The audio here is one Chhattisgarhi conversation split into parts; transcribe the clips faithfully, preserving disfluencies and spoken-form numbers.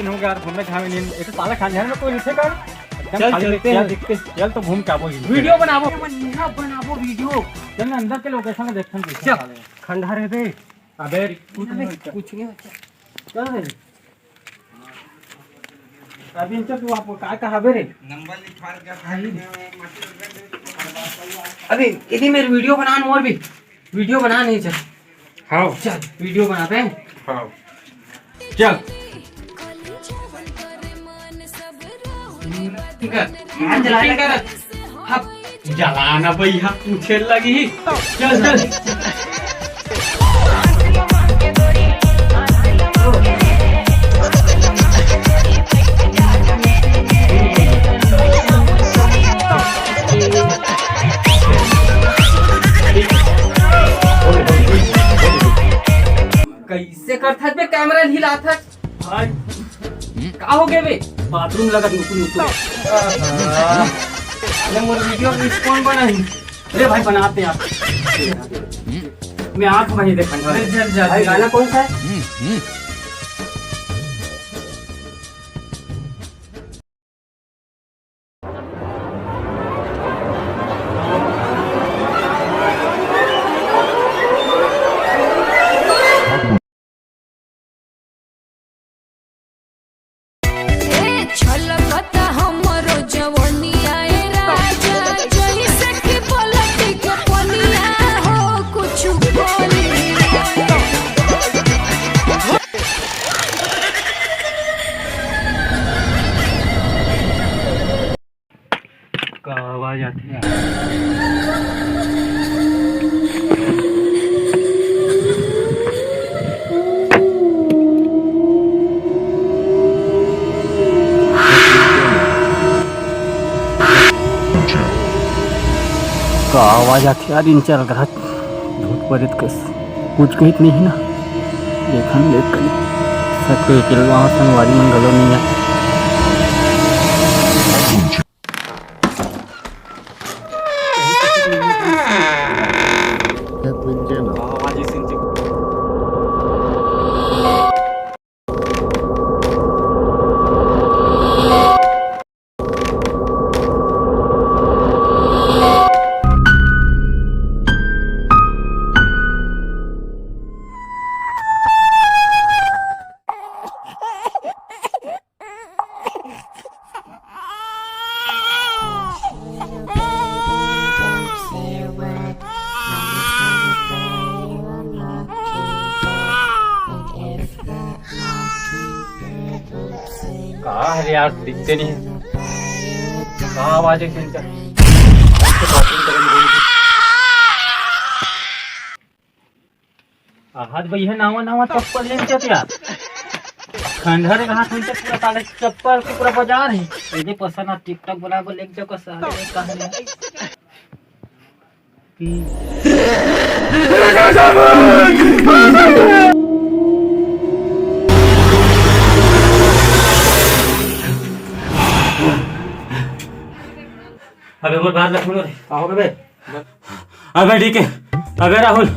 दिन हो गया यार, घूमे घामे नहीं। ये तो साला खंडहर में कोई नहीं थे कर। एकदम चल, खाली चलते हैं। चल तो घूम के आबो। वीडियो बनाबो। बनाबो वीडियो। चल ना, अंदर के लोकेशन में देखते हैं कैसे चल। साले। खंडहर है बे। अबे कुछ नहीं होता। कुछ नहीं होता। चल रे। अभी इनसे तू आपको काय कहाबे रे? नंबर लिखवा के भाई। अभी इदी मेरी वीडियो बना न, और भी वीडियो बना नहीं चल। हाँ। चल वीडियो बनाते हैं। हाँ। चल। ठीक है। हाँ, जला कर। हाँ। जलाना भैया पूछे लगी। चल, चल। कैसे करथस बे, कैमरा हिलाथस? भाई, का हो गया बे? बाथरूम लगत नुकु नुकु। अरे मोर वीडियो रिस्पॉन्स बनाही। अरे भाई बनाते यार। मैं आंख बनी देखा। अरे चल, चल, भाई चल। गाना कौन सा है? ए, छलकता हमरो जवनिया, ए राजा, जइसे कि पलटी के पनिया हो, कुछु बोली। का आवाज आथे यार? का आवाज आथे यार? इन चल रहा भूत प्रेत कस कुछ कहित नहीं है ना। देखन देख कर सकते के वहाँ संगवारी मन घलो नहीं है। का हरे यार, दिखते नहीं। का आवाज है इनका? आहत भैया, नावा नावा चप्पल लेन चत यार। खंडहर कहाँ तुमसे पूरा साले चप्पल के पूरा बाजार है। ये पसंद है, TikTok बना को लेके जाओ, साले कहाँ है? अबे मोर बात ला सुनो रे। का हो गे बे? अबे ठीक है। अबे राहुल,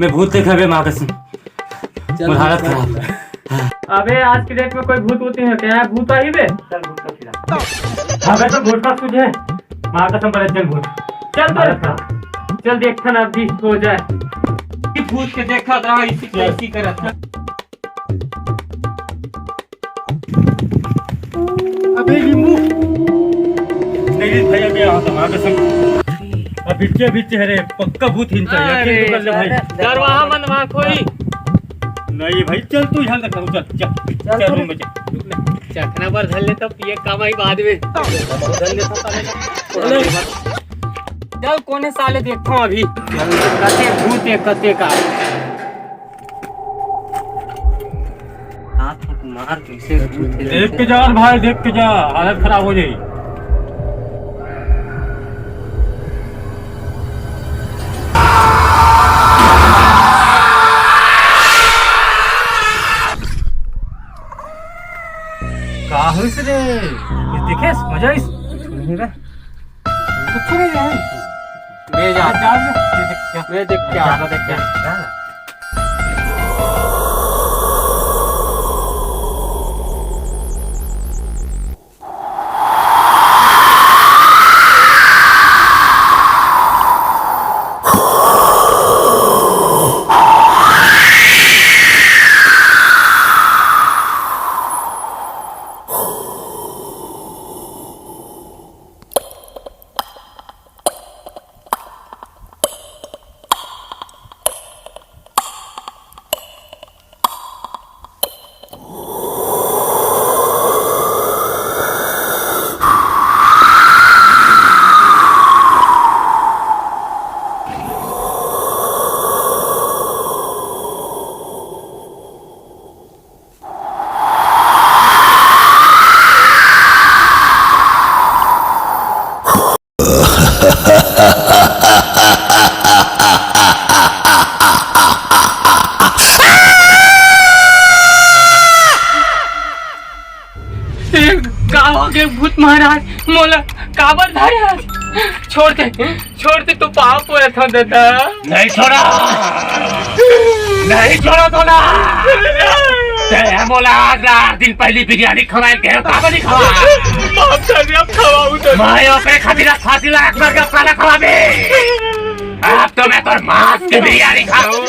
मैं भूत देखा बे, माँ कसम। चल, मोर हालत चल। खराब। अबे आज के डेट में कोई भूत होती है क्या? भूत आई बे? चल भूत का खिला। अबे तो भूत का तुझे माँ कसम पर चल भूत। चल तो। चल देखा ना अभी हो जाए। कि भूत के देखा था इसी कैसी करत था। अबे नींबू। नहीं भाई, अबे यहाँ तो माँ कसम। अब बिच्चे बिच्चे हरे, पक्का भूत हिंसा है, यकीन तो कर ले भाई। डरवाहा मन वहाँ कोई। नहीं भाई, चल तू यहाँ तक, चल, चल, चल चल रूम में चल। चखना पर धर ले तो पिए काम आई बाद में। धर ले तो साले। चल कोने साले देखो अभी। कते भूत है, कते का। हाथ में मार कैसे भूत है। देख के जा भाई, देख के जा, हालत खराब हो जाई। का होइस रे? कुछ दिखेस? मजा आइस? कुछ नहीं रे। कुछ नहीं रे। ले जा। जा, जा, ये देख क्या? मैं देख क्या? जा, देख क्या? जा। महाराज, मोला काबर धरे हस? छोड़ दे, छोड़ दे, तो पाँव परत हंव दादा। नहीं छोड़ा, नहीं छोड़ा तोला। ते मोला आज ला आठ दिन पहली बिरयानी खवाए के काबर नहीं खवा? माफ कर दे, अब खवाऊं तो। मैं ओकरे खातिर फांसी ला एक बार का खाना खवाबे। अब तो मैं तोर मांस के बिरयानी खाऊं।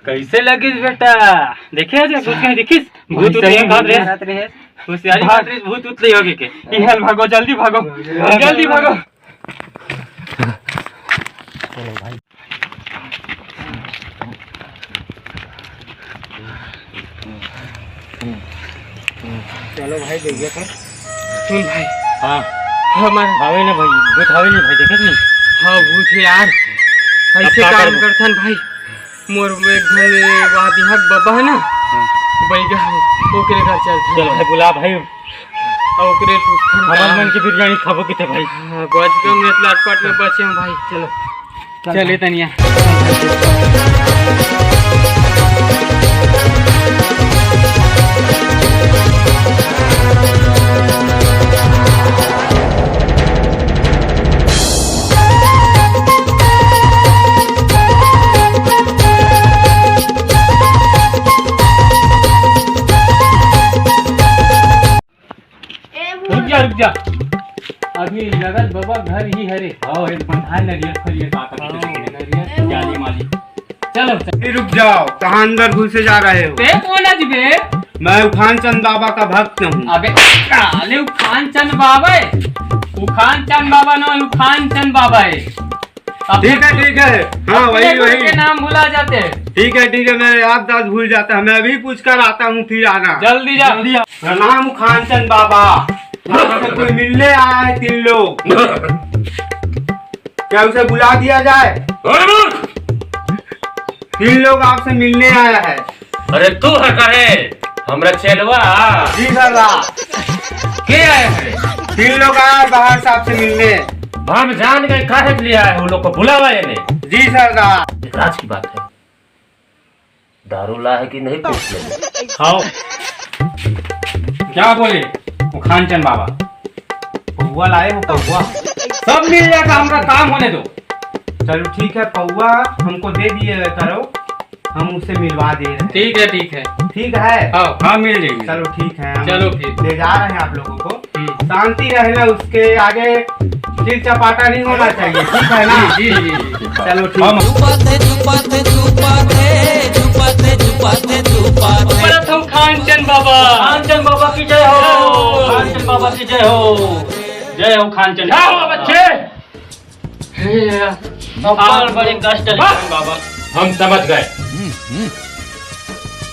कैसे लगिस बेटा? देखे जे भूत कहीं दिखिस? भूत उत नहीं भाग रे। होशियारी भाग। मार रे, भूत उत नहीं होगे के। इहल भागो, जल्दी भागो, जल्दी भागो। चलो भाई, देखिए तो। सुन भाई। हाँ। हमार हवे ना भाई, भूत हवे नहीं भाई, देखे नहीं? हाँ, भूत है यार। अब ऐसे का काम करबो? करथन भाई, मोर एक झन वहाँ बिहाक बाबा है ना, हाँ। बैगा है, ओकरे घर चलथन। चल भाई, बुला भाई। और ओकरे पूछथन हमार का? मन की बिरयानी खाबो किते भाई? हाँ, बच गए, मैं लटपट में बचे हूँ भाई। चलो। चले तनिया। ए, रुक जा, रुक जा। अभी लगत बाबा घर ही हरे। हाँ, एक बंधाए नरियर फरियर का कर हाँ, नरियर। जाली माली। चलो, चलो। ए, रुक जाओ, कहाँ अंदर घुसे जा रहे हो? ते कौन है जी बे? मैं उखान चंद बाबा का भक्त हूँ। अबे, साले उखान चंद बाबा है? उखान चंद बाबा ना, उखान चंद बाबा है। अब ठीक है, ठीक है। हाँ, अपने वही, गुरु वही। के नाम भुला जाते हैं। ठीक है, ठीक है, मेरे याददाश्त भूल जाता है। मैं अभी पूछ कर आता हूँ, फिर आना। जल्दी जा। जल्दी आ। प्रणाम खानचंद बाबा। आपसे कोई मिलने आया है, तीन लोग। क्या उसे बुला दिया जाए? अरे बोल। तीन लोग आपसे मिलने आया है। अरे तू है करे हमरा चेलवा? जी सरदार। के आए हैं? तीन लोग आए हैं बाहर से आपसे मिलने। हम जान गए काहे के लिए आए हैं, उन लोग को बुलावा ये नहीं। जी सरदार। एक राज की बात है, दारू ला है कि नहीं पूछ ले। खाओ। क्या बोले वो खानचंद बाबा? पौवा लाए हो, पौवा। सब मिल जाएगा, हमारा काम होने दो। चलो ठीक है, पौवा हमको दे दिए करो, हम उसे मिलवा दे रहे हैं। ठीक है, ठीक है। ठीक है? हाँ, हाँ, मिल जाएंगे। चलो ठीक है, हम चलो फिर। ले जा रहे हैं आप लोगों को। हम्म। शांति रहना, उसके आगे चिल चपाटा नहीं होना चाहिए, ठीक है ना? जी, जी, जी, जी। चलो ठीक। हम चुपाते, चुपाते, चुपाते, चुपाते, चुपाते, चुपाते। प्रथम खानचंद बाबा। खानचंद बाबा की जय हो। खानचंद बाबा की जय हो। जय हो खानचंद। क्या हुआ बच्चे? हे, अब्बड़ बड़े कष्ट ले बाबा। हम समझ गए।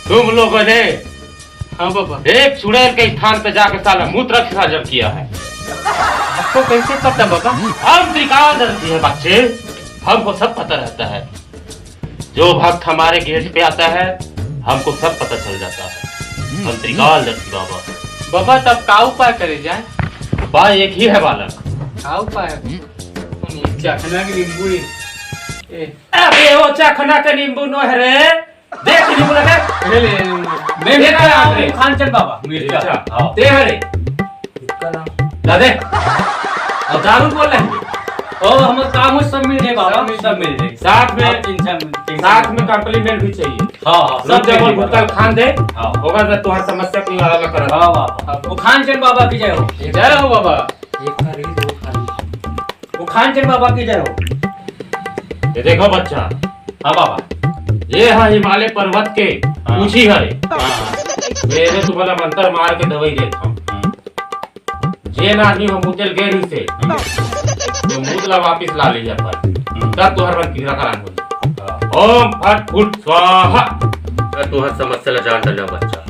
तुम लोगों ने हाँ बाबा। एक चुड़ैल के स्थान पे जाकर साला मूत्र विसर्जन किया है। आपको कैसे पता बाबा? हम त्रिकालदर्शी हैं बच्चे, हमको सब पता रहता है। जो भक्त हमारे गेट पे आता है, हमको सब पता चल जाता है। हम त्रिकालदर्शी बाबा। बाबा, तब का उपाय करे जाए? उपाय एक ही है बालक। का उपाय है? चखना के नींबू ही। ए। अबे वो चखना के नींबू नो है रे। देख नींबू लगा। ले, ले, ले, ले। मैं देख मिर्चा रहा हूँ, हूँ। खानचंद बाबा। मिर्चा। मिर्चा। हाँ। ते हरे। ला दे। अब दारू बोल रहे हैं। ओ, हम काम हो, सब मिल जाए बाबा, सब मिल जाए। सब मिल जाए। साथ में, आप चिंता, चिंता साथ मत में compliment भी चाहिए। हाँ, हाँ, सब रुक जा, चाहिए बोल, बाबा। गुटखा खान दे। हाँ। होगा तो तुम्हारी समस्या की हल करा। हाँ, बाबा। वो खानचंद बाबा की जय हो। जय हो बाबा। एक थाली, दो थाली। वो खानचंद बाबा की जय हो। ये देखो बच्चा। हाँ बाबा। ये है हिमालय पर्वत के हाँ। ऊंची है। हाँ। ये मैं तुम्हारा मंत्र मार के दवाई देता हूँ। हाँ। जे ना आदमी हम मुतेल गए रही से, हम्म। तो मूत ला वापिस ला ले जा पर। हम्म। तब तो हर बार कितना खराब हो। हाँ। ओम फट फुट स्वाहा। मैं तुम्हार समस्या ला जान डाला बच्चा।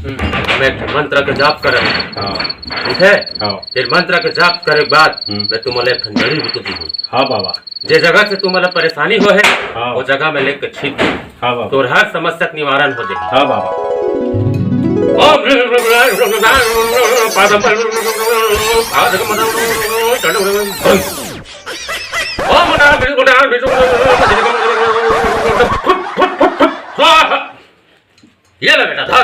हम्म। मैं एक मंत्र के जाप कर। हाँ। ठीक है? हाँ। फिर मंत्र के जाप करे के बाद हम्म। मैं तुम्हारे एक ठन जड़ी बूटी दूँ। हाँ बाबा। जे जगह से तुम्हारा परेशानी हो है, हाँ। वो जगह में लेके छीट दो। हाँ बाबा। तो हर समस्या का निवारण हो जाए। हाँ बाबा। Om Om foot foot foot foot. स्वाहा। ये ले बेटा, धर।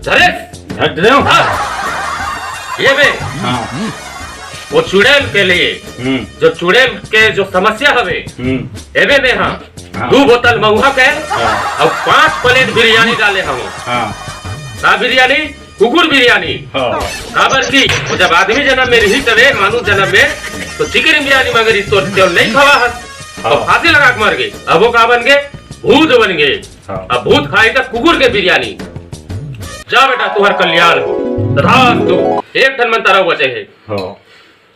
धरे? धर दे। हाँ। ये बे। हाँ। वो चुड़ैल के लिए, हम्म। जो चुड़ैल के जो समस्या हवे, हम्म। एबे में हाँ, हाँ। दू बोतल महुआ के हाँ। अउ पांच प्लेट बिरयानी डाले हवं। हाँ। का बिरयानी? कुकुर बिरयानी। हाँ। काबर की वो जब आदमी जन्म में रही तबे मानुष जन्म में तो चिकन बिरयानी मांगे रही तो तेल नहीं खावा हस। तो हाँ। फांसी लगा के मर गए। अब वो का बन गए? भूत बन गए। हाँ। अब भूत खाई त कुकुर के बिरयानी। जा बेटा, तुहर कल्याण हो। तथास्तु। एक ठन मंत्र अउ बचे हे। हाँ।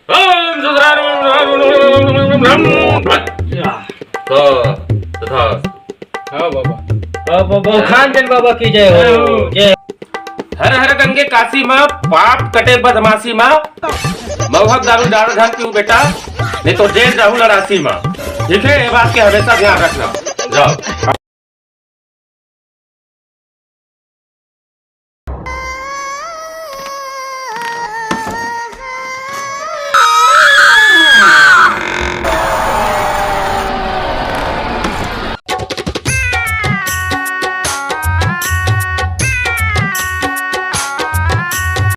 ओम सुधराम। तो, तथा। हाँ बाबा। हाँ बाबा, खान जन बाबा की जय हो। जय। हर हर गंगे काशी माँ, पाप कटे बदमाशी माँ। मौहक दारू डाढ़ धन पीऊ बेटा, नहीं तो जेल जाहू लड़ासी माँ। ठीक है, ये बात के हमेशा ध्यान रखना। जाओ।